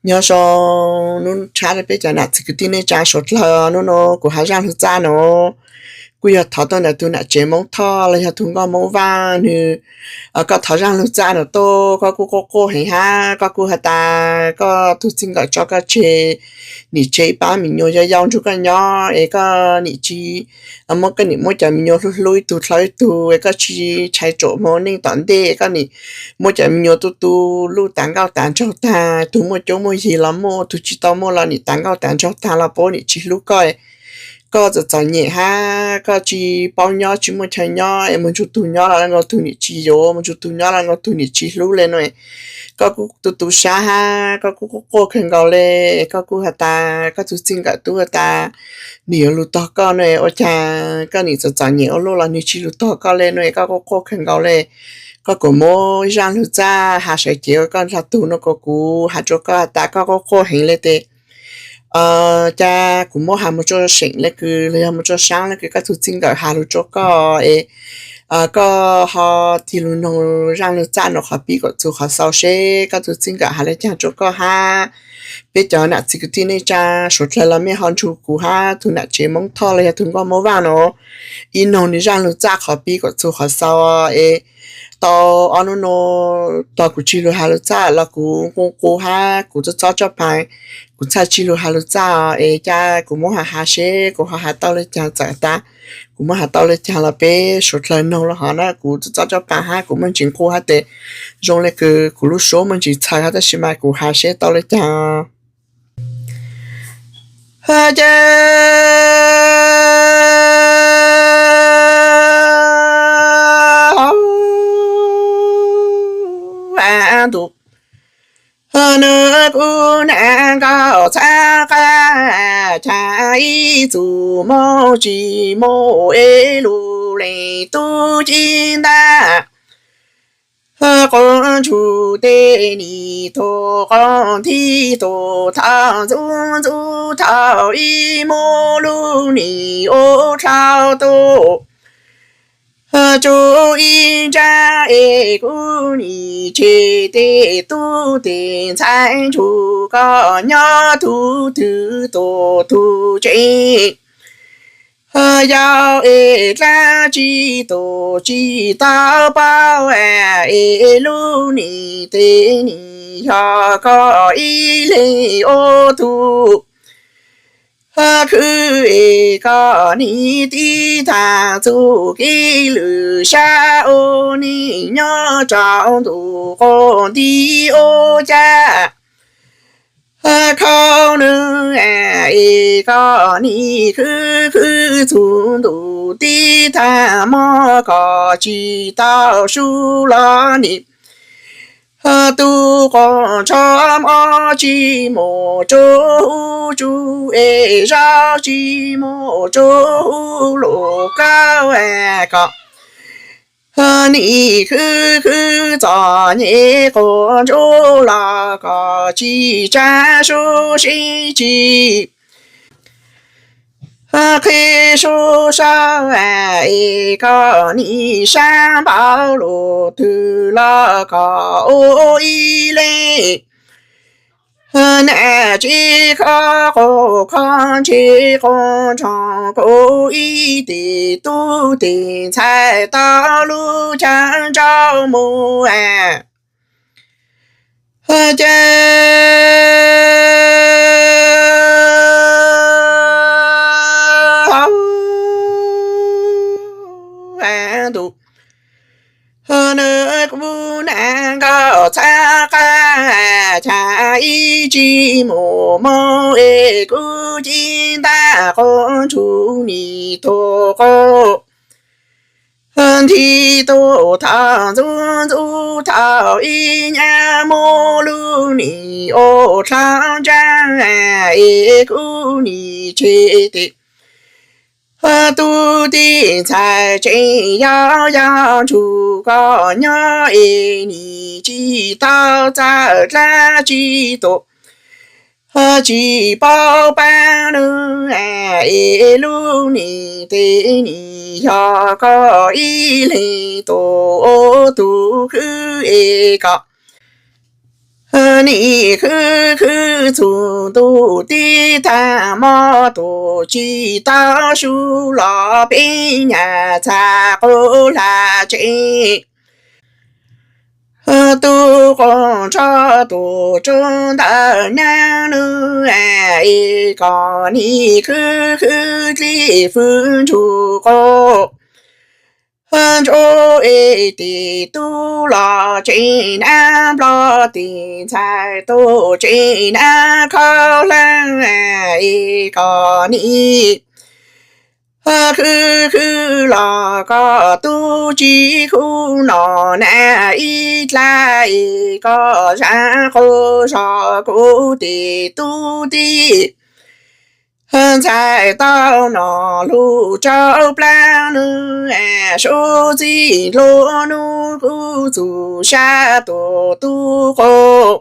Nyob zoo, hnub no rov qab peb cov nam txiv kwv tij neej tsa suav dlawg, hnub no kuv hais zaj lug txaj no kuj yog thov tuaj ntawm tus nam tsev Moob Thoj los yog tus nkauj Moob Vaaj nwg. Koj thov zaj lug txaj no tuaj, koj kuj quaj quaj heev hab koj kuj has tas koj tug txij nkawm tso koj tseg, nim tseg ib pab me nyuam yau yau nrug koj nyob es koj nim tsi muab, koj nim muab cov me nyuam hlub hlub ib tug dlhau ib tug es koj tsi tshai tsum moog neej tom ntej, koj nim muab cov me nyuam tu tu luj tas nkauj tas nraug tag, tug muaj cuab muaj yig los muaj, tug tsi tau muaj los nim tas nkauj tas nraug tag los puab nim tsi hlub koj. Koj txom txom nyem hab koj tsi paub nyob tsi muaj chaw nyob es moog nrug tug nyob los nkaus tug nim tsi yuav, moog nrug tug nyob los nkaus tug nim tsi hlub le no. Koj kuj tu tu sab hab koj kuj quaj quaj kawg nkaus le. Koj kuj has tas koj tug txij nkawm tub has tas nws yuav lug tog koj no, ua caag koj nim txom txom nyem ua luaj los nws tsi lug tog koj le no, koj kuj quaj kawg nkaus le. Koj kuas muab zaj lug txaj has sawv cev ua koj dlaag tug no kuas kuv has rua koj has tas koj quaj quaj heev le tes, ca kuv muab has moog rua seem le kws los yog moog rua saab le kws koj tug txij nkawm has lug rua koj es koj ho tig lug noog zaj lug txaj no qhov pib kuas txug qhov xaus seb koj tug txij nkawm has le caag rua koj hab peb cov nam txiv kwv tij neej tsa suav dlawg los mej ho nrug kuv hab tug nam tsev Moob Thoj los yog tug nkauj Moob Vaaj no ib noog nwg zaj lug txaj qhov pib kuas txug qhov xaus es tau ob nub no tog kuv tsi lug has lug txaj los kuv nqu qub hab kuv txob txob roj paag, kuv txhaj tsi lug has lug txaj es ca kuv muab has has seb kuv ho has tau le caag, txawm tas kuv muab has tau le caag los peb suav dlawg noog los hov na, kuv txob txob roj paag hab kuv muaj ntsis nqu hab tes zoo le kws kuv lub suab muaj ntsis txhawv hab tab sis mas kuv has seb tau le caag. Ca ntu nws kuj nam nkaum txhab qab, ca ib txuj moog tsi moog es lug leej tub ci ntag. Quas ntsug tej nim tug quas nti tug thaum ntxuv ntxuv thaum ib moog lug nim ua dlhau tug tsuj ib ntsab es kuv nim tseg tej tub tej ntxhais nrug koj nyob tug twg tug tug tsev. Yog es dlaab tsi tus tsi tau paub es lub nim tej nim yog koj ib leeg ua tug khwv es koj nim tib tag txuj kev lwm sab ua neej nyob rau ntu quas nti ua cas khau nws es koj nim khwv khwv txug ntu tib tag mob koj tsi tau sub los nim tub quas ntsho mob tsi mus rua huv tsuj es zaub tsi mus rua huv lug kawg es koj nim khwv khwv txom nyem quas ntsuj los koj tsi tsa sub sib tsi qhib sub saib es koj nim sab npaum lug twg los koj ua ib leeg nam tsi khob quas khob ntseg quas nrog kuv ib teg tub teg ntxhais tau lub chaw nrauj mus ca ntu nws kuj nam nkaum txhab qab, ca ib tsi mus moog es kuv ci ntag quas ntsug nim tug quas nti tug thaum ntxuv ntxuv thaum ib nyab moog lug nim ua dlhau ntsab es kuv nim tseg tej tub tej ntxhais tsev yau yau nrug koj nyob es nim tsi tau txawj dlaab tsi tus tsi paub paab nws es lub nim tej nim yog koj ib leeg tug ua tug khwv es koj Nim khwv khwv txhua ntuj tib tag hmo, tus tsis tau su los peb nyab txhaj quav hla tsev. Tub quas nrog tus tub ntawd nab nub, es kom nim khwv khwv dlej fwj ntsuj quas, ntsuj es tim tub los tsev nab, nplog tim ntxhais tus tsev nab, khaub hlab es kom nim khwv khwv los koj tub tsis khub no nab, ib dlaim es koj zam quas zog kuv tim tub tij. Ntxhais tau no lug rau plaub nub, sub txij lub nub kuv txuj sa tus tub quas,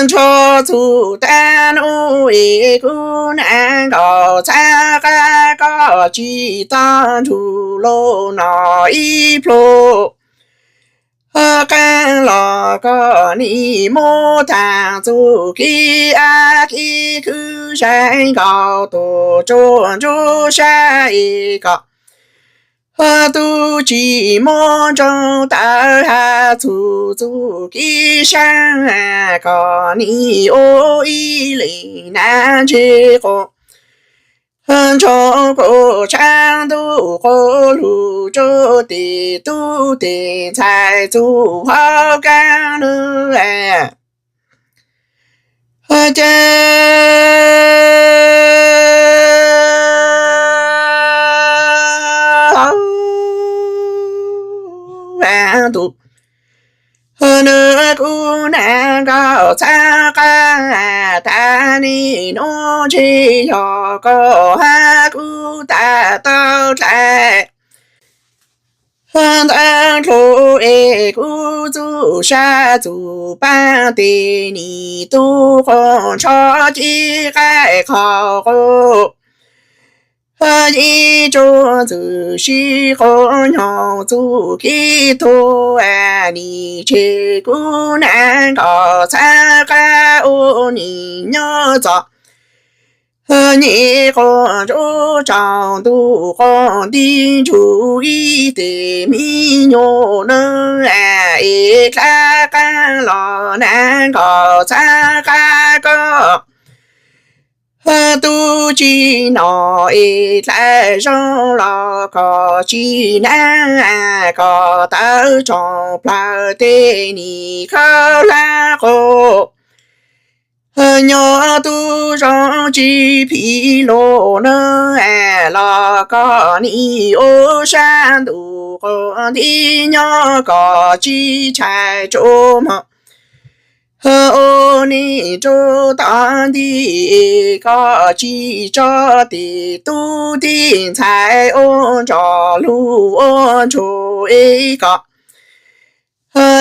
nrog txuj tag nub es kuv nab nkaus txhab qab, koj tsis tau nrug lug no ib plhu qeej los koj nim muab tag txuj kev ab kev khwv zais nkaus tus tub ntsuj sab es koj tub tsis muab ntsoov tawv hab txuj txuj kev sab, koj nim ua ib leeg nab ntseg quas, nrog kuv tshav ntuj quas lug rau tim tub tij ntxhais txuj hauv kab nub. Ces ntuj, nws kuv nab nkaus txhab qab, tag nim nuav ntshe yog koj hab kuv tag tau dlaim ntawv dlua es kuv txuj sa txuj paab tes nim tub quas nrho cev qaib qho quas, yeej tsuas ntxwg sib quas nyob txuj kev tuag, nim tseg kuv nab nkaus txhab qab ua nim nyob txom nyem quas ntsuj tsaus ntuj quas nti ntsug ib teg me nyuam nab, es dlaab qaab los nab nkaus txhab qab koj tub tsi no, es dlaab zoo los koj tsi nab, koj tawv tsoom plawg teg nim khawb hlab quas, nyob tub zoo tsi phim lug nab, los koj nim ua sab ntuj quas nti nyob koj tsi ntshai tsuj moog ua neeg rua tod nti, koj tsi tso tes tub tij ntxhais ua ntsos lug ua ntsuag es koj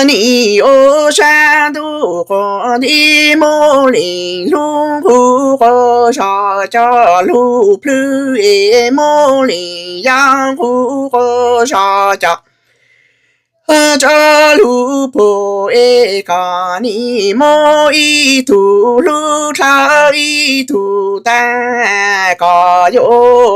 nim ua sab ntuj quas nti, muaj leej lug nqug quas zog coj lug plhws es muaj leej yau nqug quas zog coj tso lug puag es koj nim muaj ib tug lug dlhau ib tug taag, koj yuav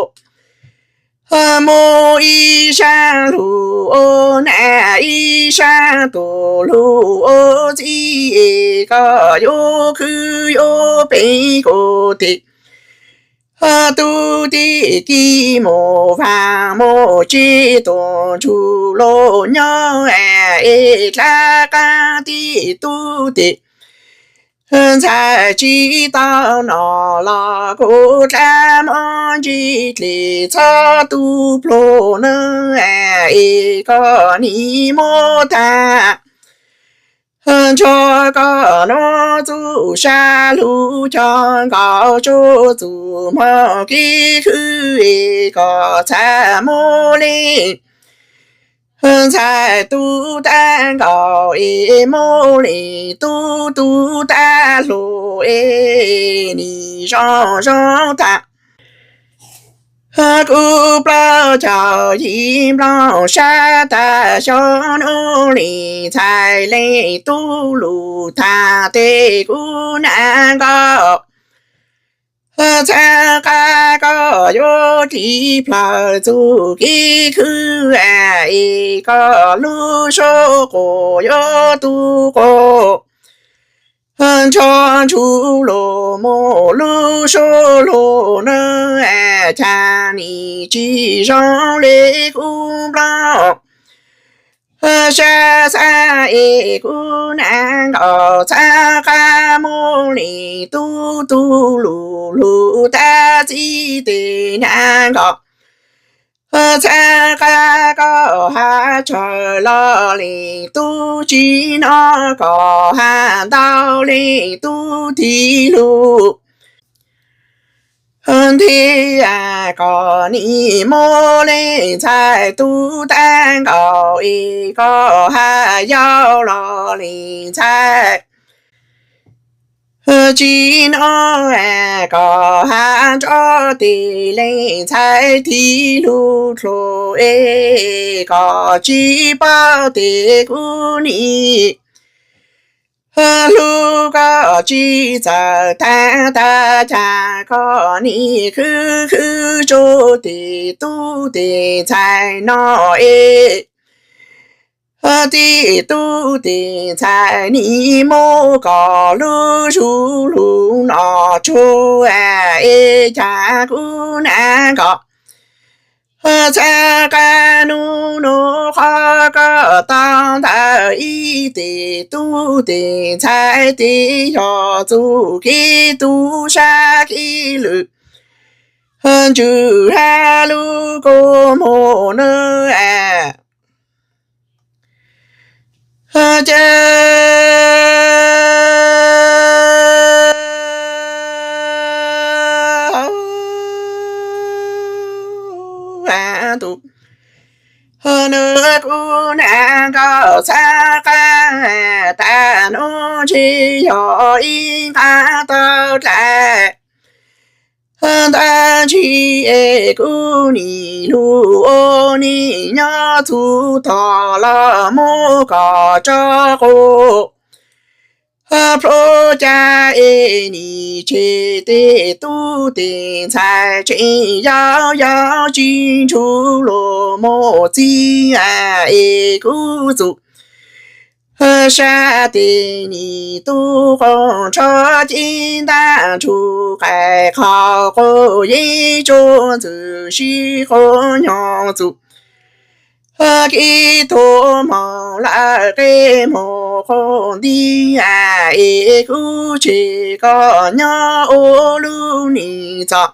muaj ib sab lug ua nam ib sab tug lug ua txiv es koj yuav khwv yuav peem kuv tes tub tij kis mus vaag mus tsev tuaj ntsug lug nyob es dlaab qaab tij tub tij ntxhais tsi tau no los kuv dlaab mob ntsib dlej txhob tu pluag nab, es koj nim muab taag nrho koj nuav txuj sa lug coj nkaus tsuj txuj moog kev khwv es koj txhaj muaj leej ntxhais tub taag nkaus es muaj leej tub tub taag lug es nim zoo zoo taag Kuv plaub caug yim nplooj sab tag xyoo, hnub li ntxhais leej tub lug tag tes kuv nag nkaus. Txhab qab koj yuav ris plawg txuj kev khwv, es koj lub suab quas yuav tu quas. Nrog ntsuj lug mus lub suab lug na, cas nim tsis zoo li kuv nplooj sab xav es kuv nag nkaus. Txhab qab muab leej tub tu lug lug tag txij tes nag nkaus. Txhab qab koj has tsawg los leej tub tsis hnov, koj has ntau leej tub tig lug nthe, koj nim muab leej ntxhais tu tag nkaus. Es koj has yau los leej ntxhais tsis hnov, koj has nrov tes leej ntxhais tig lug dlua, es koj tsis paub tes kuv nim hlub koj tsis txawj tag, tag cas koj nim khwv khwv rua tes tub tes ntxhais no es tes tub tes ntxhais nim muab koj lub suab lug no tsuag, es cas kuv nag nkaus. Txhab qab nub nub qhov koj tau ntawm ib tes tub tes ntxhais tes, yog txuj kev tu sab kev lwm, ntswj hab lub kua muag na, ces tus nws kuv nag nkaus. Txhab qab tas nub ntshe yog ib nqaj tau dlaim ntawd ntshis, es kuv nim lug ua neej nyob txhub tog los muab koj tso quas plhuav cag, es nim tseg tes tub tes ntxhais tseem yau yau tsis ntsug lug mus txij, es kuv txuj sab tes nim tu quas ntsho cev ntaj ntsug qais qhov quas yeeb tsuag ntxwg sib quas nyoog txuj kev tuag moog lawm qe moog quas nti, es kuv tseg koj nyob ua lub neej txom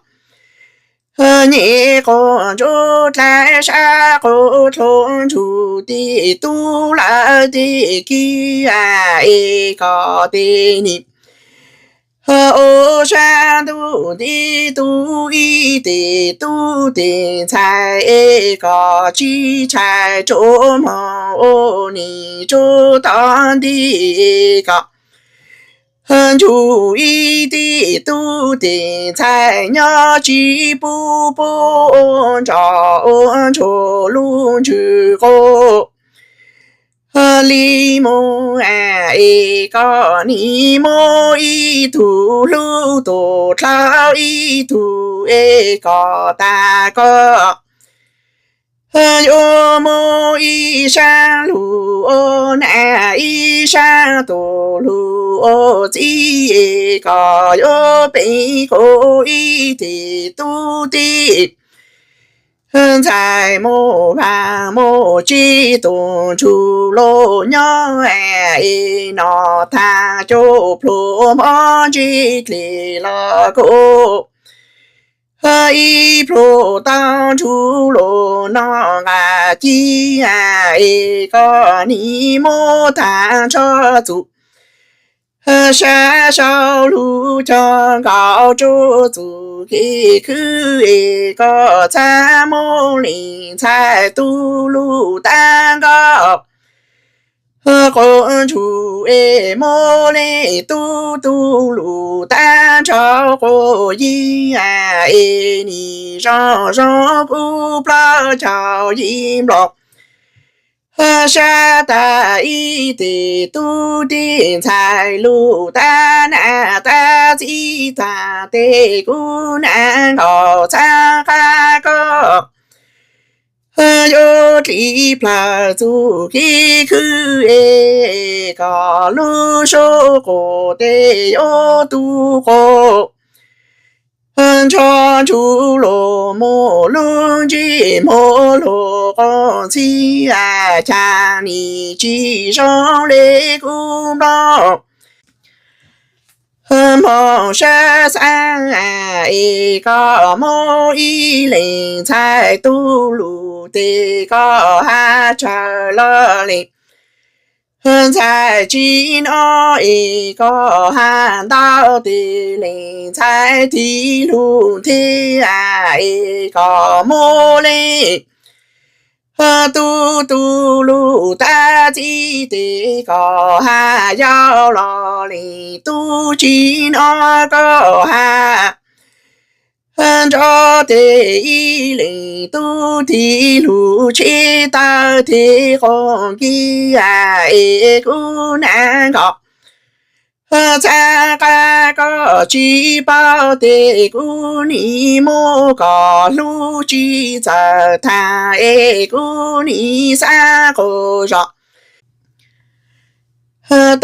nyem quas ntsuj dlaim sab quas dlua ntsug tes tub lawm tes kiv, es koj tes nim ua sab ntuj nti tub ib tes tub tes ntxhais, es koj tsis ntshai tsuas moog ua neej tsuas tog nti, koj ntsug ib tes tub tes ntxhais nyob tsis pub pub ua nrog ua ntsuag lub ntswg quas li mus, es koj nim muab ib tug hlub tus dlhau ib tug, es koj tas koj yuav muab ib sab lug ua nam, ib sab tus lug ua txiv, es koj yuav peb quas ib tes tub tes ntxhais mus vaaj mus tsev, tus ntsuj lug nyob es noj taag coj plhuav mob ntsej dle los kuj ib plhuav tau ntsuj lug noj nqaj ci, es koj nim muab taag nrho txuj sab sau lug cog nkaus rua txuj kev khwv, es koj txhaj muab leej ntxhais tu lug taag nkaus. Quas ntsuj es muaj leej tub tu lus tag nrho quas yig es nim zoo zoo kuv plaub caug yim nplooj. Sab tas ib teg tub tij ntxhais lug tag nam tag txib tag tes kuv nam nkaus txhab qab koj yuav dlib plawg txuj kev khwv es koj lub suab quas tes yuav tu quas nrho ntsug los muaj lub ntsej muag luag quas ntxhib cas nim tsis zoo le kuv nplooj. Hmoov sab xab es koj muaj ib leeg ntxhais tu lus tes koj has tsawg los leej ntxhais tsis hnov es koj has ntau tes leej ntxhais tig lug thiab es koj muaj leej tub tu lus tag txib tes koj has yau los leej tub tsis hnov koj has nrov tes ib leej tub tig lug tsheb tawg tes quas nkig es kuv nam nkaus txhab qab koj tsis paub tes kuv nim muab koj hlub tsis txawj tag es kuv nim xav quas zog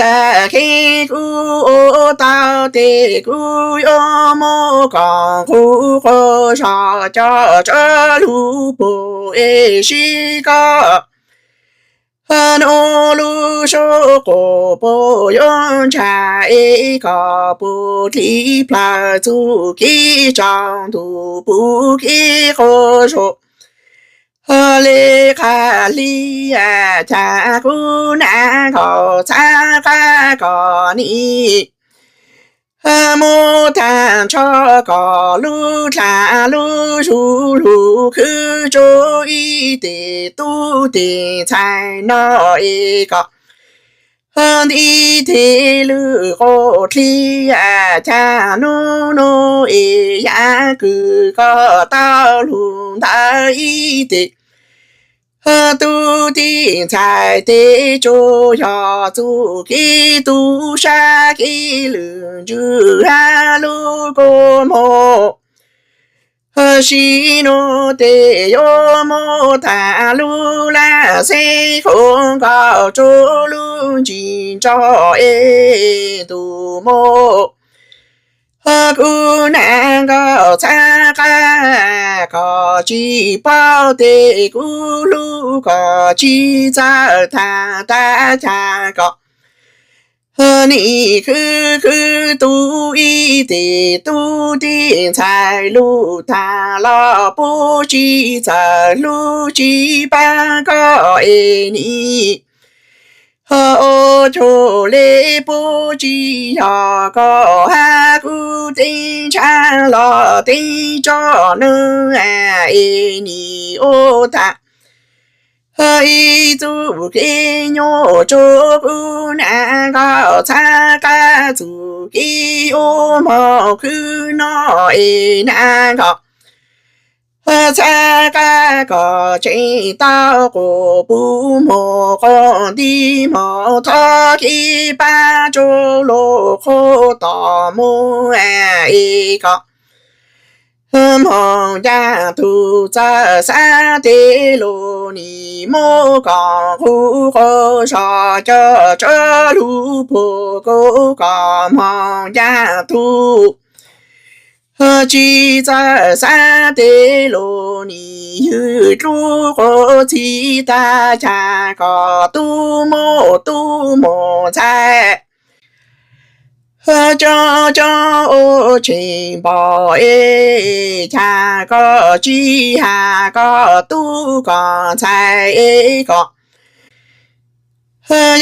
tag kheev kuv ua tau tes kuv yuav muab koj nqus quas zog coj rau lub puag es sib koj hnub lub suab quas puag yuav ntsag es koj puag dlib plawg txuj kev tsaus ntuj puag kev quas zog le qab hli cas kuv nam nkaus txhab qab koj nim muab tag nrho koj lub dlaag lub zug lug khwv rua ib teg tub teg ntxhais no es koj nti teg lwj quas dlib cas nub nub es yam kws koj tau lug ntawd ib teg tub tij ntxhais tes tsuas yog txuj kev tu sab kev lwm ntswg hab lub kua muag sib nub tes yuav muab tag lub laj xeeb qhuav nkaus rua lub ntsis nrog es ntuj muag kuv nam nkaus txhab qab koj tsis paub tes kuv hlub koj tsis txawj tag tag cas koj nim khwv khwv tu ib teg tub tij ntxhais lug tag los puab tsis txawj hlub tsis pab koj es nim ua cuag le puab tsis yog koj hab kuv teeb ntshav los teeb tso nub es nim ua tag ib txuj kev nyuaj rua kuv nam nkaus txhab qab txuj kev ua moog khwv no es nam nkaus txhab qab koj tseem tau quas puv moog quas nti moog thov kev pab rua luas qhuav tom muag es koj moog ncaaj tug txawj xav tes lug nim muab koj nqus quas zog coj rua lub puag kuv koj moog ncaaj tug tsis txawj xav tes lug nim ywg dlub quas txhij tag cas koj tub muaj tub muaj ntxhais coob coob ua tsheej npaum es cas koj tsis has koj tub koj ntxhais es koj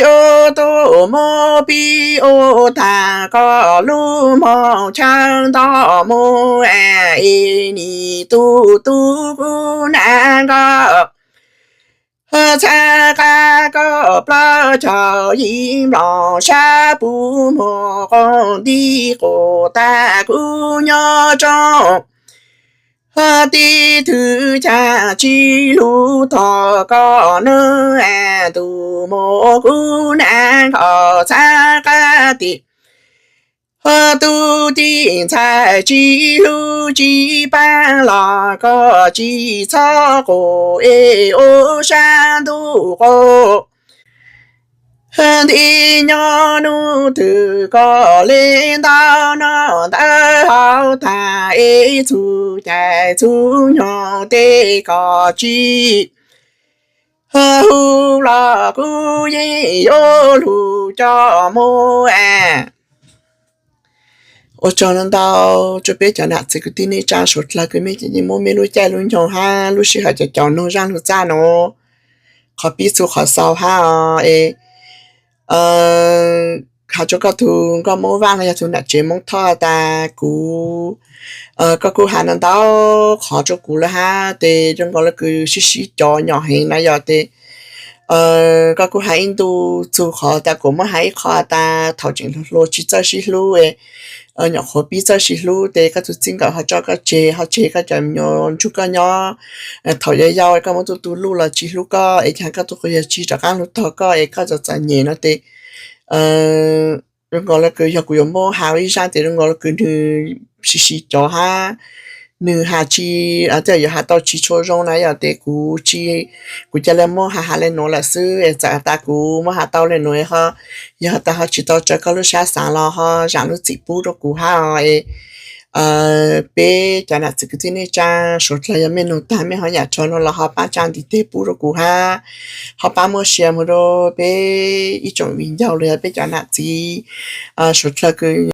yuav tuaj muab pib ua tag koj lub moog chaw nto muag es nim tu tu kuv nam nkaus Txhab qab koj plaub caug yim mlom sab puv muag qos nti qus tag kuv nyob roob. Tib tug cav tsis hlub tog koj nab, tus muam kuv nab nkhaus txhab qab tim. Tub tij ntxhais tsis hlub tsis paab los koj tsis txhob qus es ua sab ntuj qus. Nti nyob nub twg koj le ntau noj ntawv hauv tag es txhua caij txhua nyoog tej koj tsis hu los kuv yeej yuav lug coj mus. Ua tsaug ntau ntau rua peb cov nam txiv kwv tij neej tsaa suav dlawg kws mej muab mej lub caij lub nyoog hab lub sij hawm cov caum noog zaaj lug txaj nuav. Qhov pib txug qhov xaus hab os es has rua koj tug nkauj Moob Vaaj los yog tug nam tsev Moob Thoj tas kuv, koj kuj has ntau ntau qhov rua kuv lawm hab tes zoo nkaus le kws sib sib cov nyom heev na yog tes koj kuj has ib ntu txug qhov tas kuv muab has ib qho tas thaum tseem hluas tsis txawj sib hlub, nyuam qhuav pib txawj sib hlub tes koj tug txij nkawm ho tso koj tseg ho tseg koj cov me nyuam nrug koj nyob. Thaum yau yau koj muab tuj tu luj los tsis hlub koj es cas koj tug quas yawg tsis rov qaab lug tog koj es koj txom txom nyem no tes zoo nkaus le kws yog kuv yuav muab has ib zaaj tes zoo nkaus le kws nwg sib sib cov hab nwg has tsis, tej yuav has tau tsis tshua zoo na yog tes kuv tsis, kuv ca le muab has has le nuav lawm xwb es txawm tas kuv muab has tau le nuav ho yog has tas ho tsis tau raws koj lub sab xaav los ho zaam lub txim pub rua kuv hab os es peb cov nam txiv kwv tij neej tsaa suav dlawg yog mej nug tag mej ho nyam tsaug nuav los ho paab tsa ntiv teg pub rua kuv hab ho paab muab share moog rua peb ib tsoom viv ncaus los yog peb cov nam txiv suav dlawg kws